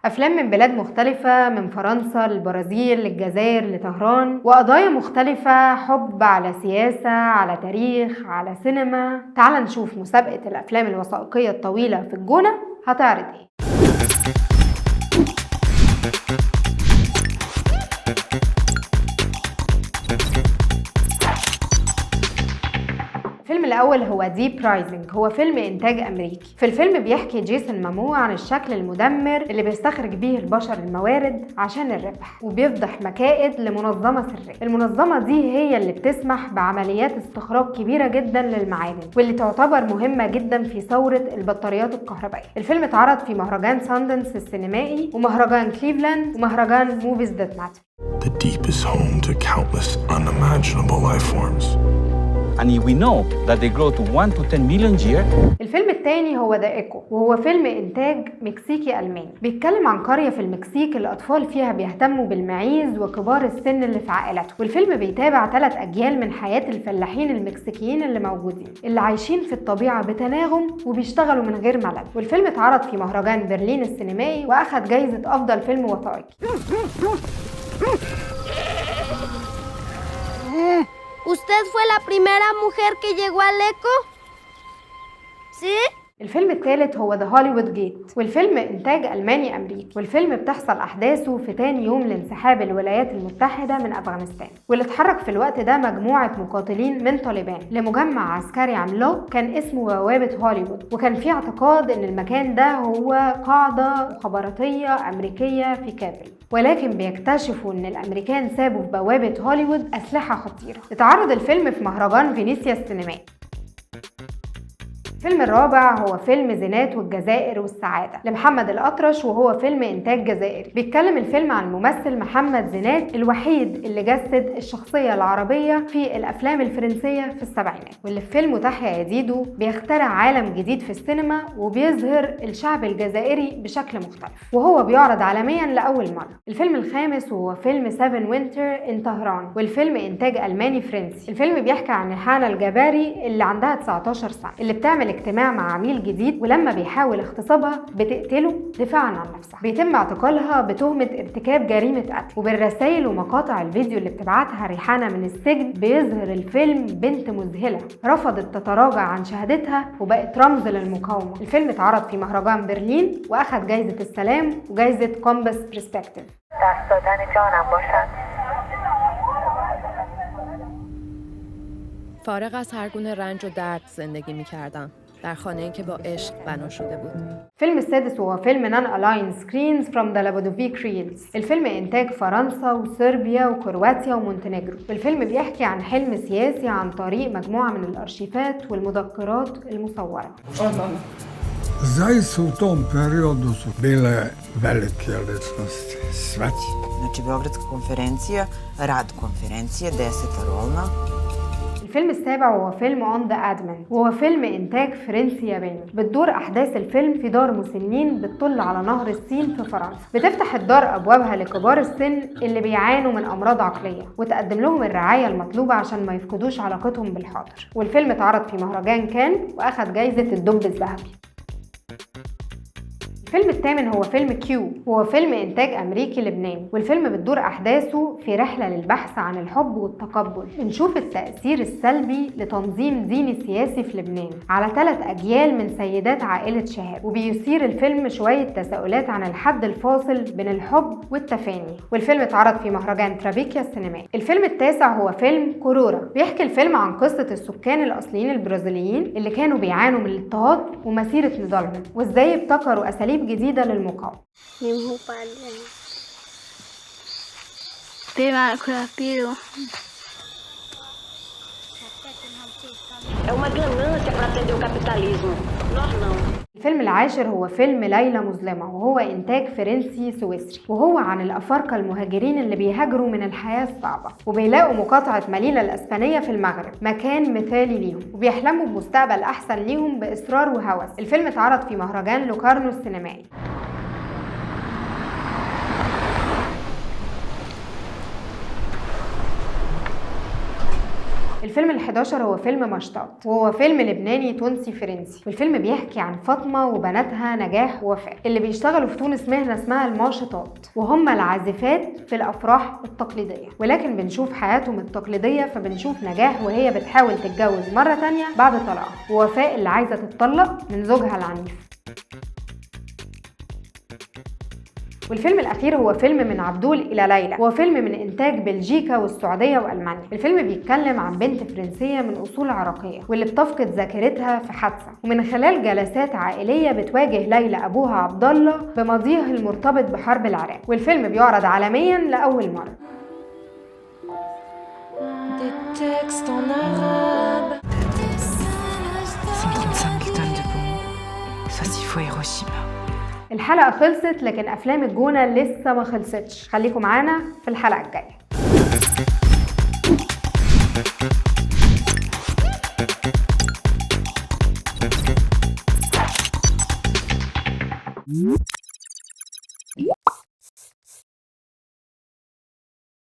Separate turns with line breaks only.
أفلام من بلاد مختلفة، من فرنسا للبرازيل للجزائر لطهران، وقضايا مختلفة، حب على سياسة على تاريخ على سينما. تعال نشوف مسابقة الأفلام الوثائقية الطويلة في الجونة هتعرض ايه. الفيلم الأول هو Deep Rising، هو فيلم إنتاج أمريكي. في الفيلم بيحكي جيسون ماموا عن الشكل المدمر اللي بيستخرج بيه البشر الموارد عشان الربح، وبيفضح مكائد لمنظمة سرية. المنظمة دي هي اللي بتسمح بعمليات استخراج كبيرة جدا للمعادن، واللي تعتبر مهمة جدا في ثورة البطاريات الكهربائية. الفيلم اتعرض في مهرجان ساندنس السينمائي ومهرجان كليفلاند ومهرجان Movies That Matter.
The deep is home to countless unimaginable life forms.
And we know that they grow to 1 to 10 million years.
الفيلم الثاني هو The Echo، وهو فيلم إنتاج مكسيكي ألماني، بيتكلم عن قرية في المكسيك الأطفال فيها بيهتموا بالمعيز وكبار السن اللي في عائلته. والفيلم بيتابع 3 أجيال من حياة الفلاحين المكسيكيين اللي موجودين، اللي عايشين في الطبيعة بتناغم وبيشتغلوا من غير ملل. والفيلم اتعرض في مهرجان برلين السينمائي وأخد جايزة أفضل فيلم وثائقي.
¿Usted fue la primera mujer que llegó al eco? ¿Sí?
الفيلم الثالث هو The Hollywood Gate، والفيلم إنتاج ألماني أمريكي. والفيلم بتحصل أحداثه في تاني يوم لانسحاب الولايات المتحدة من أفغانستان، واللي اتحرك في الوقت ده مجموعة مقاتلين من طالبان لمجمع عسكري عملاق كان اسمه بوابة هوليوود، وكان في اعتقاد إن المكان ده هو قاعدة مخابراتية أمريكية في كابل، ولكن بيكتشفوا إن الأمريكان سابوا في بوابة هوليوود أسلحة خطيرة. اتعرض الفيلم في مهرجان فينيسيا السينمائي. الفيلم الرابع هو فيلم زينات والجزائر والسعادة لمحمد الأطرش، وهو فيلم إنتاج جزائري. بيتكلم الفيلم عن الممثل محمد زينات الوحيد اللي جسد الشخصية العربية في الأفلام الفرنسية في السبعينات، واللي في فيلمه تحيا يديدو بيخترع عالم جديد في السينما وبيظهر الشعب الجزائري بشكل مختلف، وهو بيعرض عالميا لأول مرة. الفيلم الخامس وهو فيلم 7 Winter in Tehran، والفيلم إنتاج ألماني فرنسي. الفيلم بيحكي عن ريحانة الجباري اللي عندها 19 سنة، اللي بتعمل اجتماع مع عميل جديد، ولما بيحاول اغتصابها بتقتله دفاعا عن نفسها. بيتم اعتقالها بتهمة ارتكاب جريمة قتل، وبالرسائل ومقاطع الفيديو اللي بتبعتها ريحانة من السجن بيظهر الفيلم بنت مذهلة رفضت تتراجع عن شهادتها وبقت رمز للمقاومة. الفيلم اتعرض في مهرجان برلين واخد جايزة السلام وجايزة Compass Perspective.
دست دادن جانم باشد.
فارغ از هر گونه رنج و درد زندگی می‌کردم، در خانه‌ای که با عشق بنا شده بود.
الفيلم السادس هو فيلم Non-Aligned Screens from the Labudovic Reels. الفيلم إنتاج فرنسا وصربيا وكرواتيا ومونتينيجرو. الفيلم بيحكي عن حلم سياسي عن طريق مجموعة من الأرشيفات والمذكرات المصورة.
Zaista u tom periodu su bile velike ličnosti, svetske.
Znači, Beogradska konferencija, rad konferencije, 10. rolna.
الفيلم السابع هو فيلم On the Admin، وهو فيلم إنتاج فرنسي ياباني. بتدور أحداث الفيلم في دار مسنين بتطل على نهر السين في فرنسا. بتفتح الدار أبوابها لكبار السن اللي بيعانوا من أمراض عقلية، وتقدم لهم الرعاية المطلوبة عشان ما يفقدوش علاقتهم بالحاضر. والفيلم اتعرض في مهرجان كان وأخد جايزة الدب الذهبي. الفيلم الثامن هو فيلم Q، وهو فيلم إنتاج أمريكي لبناني. والفيلم بتدور أحداثه في رحلة للبحث عن الحب والتقبل. بنشوف التأثير السلبي لتنظيم ديني سياسي في لبنان على 3 أجيال من سيدات عائلة شهاب، وبيثير الفيلم شوية تساؤلات عن الحد الفاصل بين الحب والتفاني. والفيلم اتعرض في مهرجان ترابيكيا السينمائي. الفيلم التاسع هو فيلم كورورا. بيحكي الفيلم عن قصة السكان الأصليين البرازيليين اللي كانوا بيعانوا من الاضطهاد ومسيرة نضالهم، وازاي ابتكروا أساليب جديدة للمقاومة. الفيلم العاشر هو فيلم ليلة مظلمة، وهو إنتاج فرنسي سويسري، وهو عن الأفارقة المهاجرين اللي بيهاجروا من الحياة الصعبة وبيلاقوا مقاطعة ماليلا الأسبانية في المغرب مكان مثالي ليهم، وبيحلموا بمستقبل أحسن ليهم بإصرار وهوس. الفيلم اتعرض في مهرجان لوكارنو السينمائي. الفيلم الفيلم ال11 هو فيلم مشطات، وهو فيلم لبناني تونسي فرنسي. والفيلم بيحكي عن فاطمة وبناتها نجاح ووفاء اللي بيشتغلوا في تونس مهنة اسمها الماشطات، وهم العازفات في الأفراح التقليدية، ولكن بنشوف حياتهم التقليدية. فبنشوف نجاح وهي بتحاول تتجوز مرة تانية بعد طلاقها، ووفاء اللي عايزة تتطلق من زوجها العنيف. والفيلم الأخير هو فيلم من عبدول إلى ليلى، هو فيلم من إنتاج بلجيكا والسعودية وألمانيا. الفيلم بيتكلم عن بنت فرنسية من أصول عراقية واللي بتفقد ذاكرتها في حادثة، ومن خلال جلسات عائلية بتواجه ليلى أبوها عبد الله بماضيها المرتبط بحرب العراق. والفيلم بيعرض عالميا لأول مرة.
Des textes en arabe.
135 000 tonnes de bombes, soit 6 fois Hiroshima.
الحلقة خلصت، لكن أفلام الجونة لسه ما خلصتش. خليكم معانا في الحلقة الجاية.